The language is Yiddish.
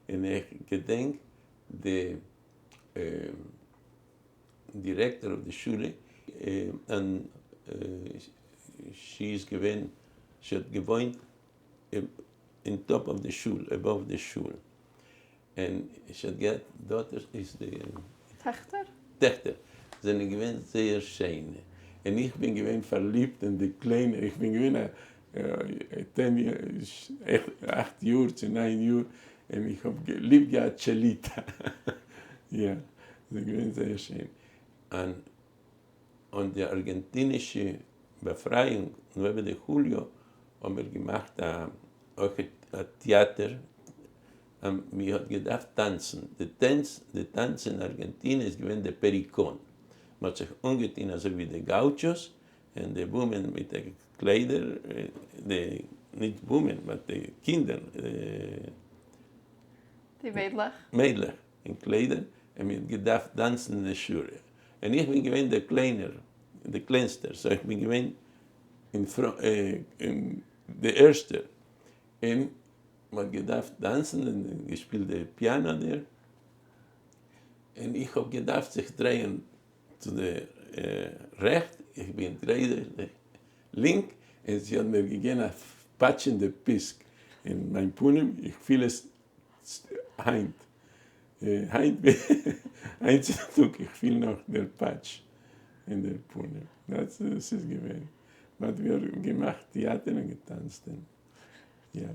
און איך געדענק די דירעקטאר אוו די שולע, און זי איז געווען, זי האט געוואוינט אין top of די שול, above די שול, און זי האט געהאט daughters, איז די. טעכטער? טעכטער זענען געווען זייער שיינע, און איך בין געווען פארליבט אין די קליינע, איך בין געווען א ten אכט יאר צו ניין יאר, און איך האב ליב געהאט טשעליטא, יא, זי איז געווען זייער שיין. און און די ארגענטינישע באפרייאונג, Nueve de Julio, האבן מיר געמאכט א אויך א טיאטער, אז מען האט געדארפט טאנצן, די טענץ, די טאנץ אין ארגענטינע איז געווען די pericón, מען האט זיך אנגעטון אזוי ווי די gauchos, און די women מיט די קליידער, די, נישט women, but די קינדער, די מיידלעך. מיידלעך אין קליידער, און מען האט געדארפט טאנצן אין די שורה, און איך בין געווען דער קליינער, דער קלענסטער, so איך בין געווען אין אין די ערשטער, און מען האט געדארפט טאנצן און געשפילט די פיאנא דער, און איך האב געדארפט זיך דרייען צו די רעכט, איך בין גריידע לינק, און זי האט מיר געגעבן א פאטש אין די פיסק אין מיין פנים, איך פיל עס היינט, היינט היינט צו טאג, איך פיל נאך דער פאטש אין דער פנים, דאס איז געווען, מען האט מיר געמאכט טיאטער און געטאנצט און יא.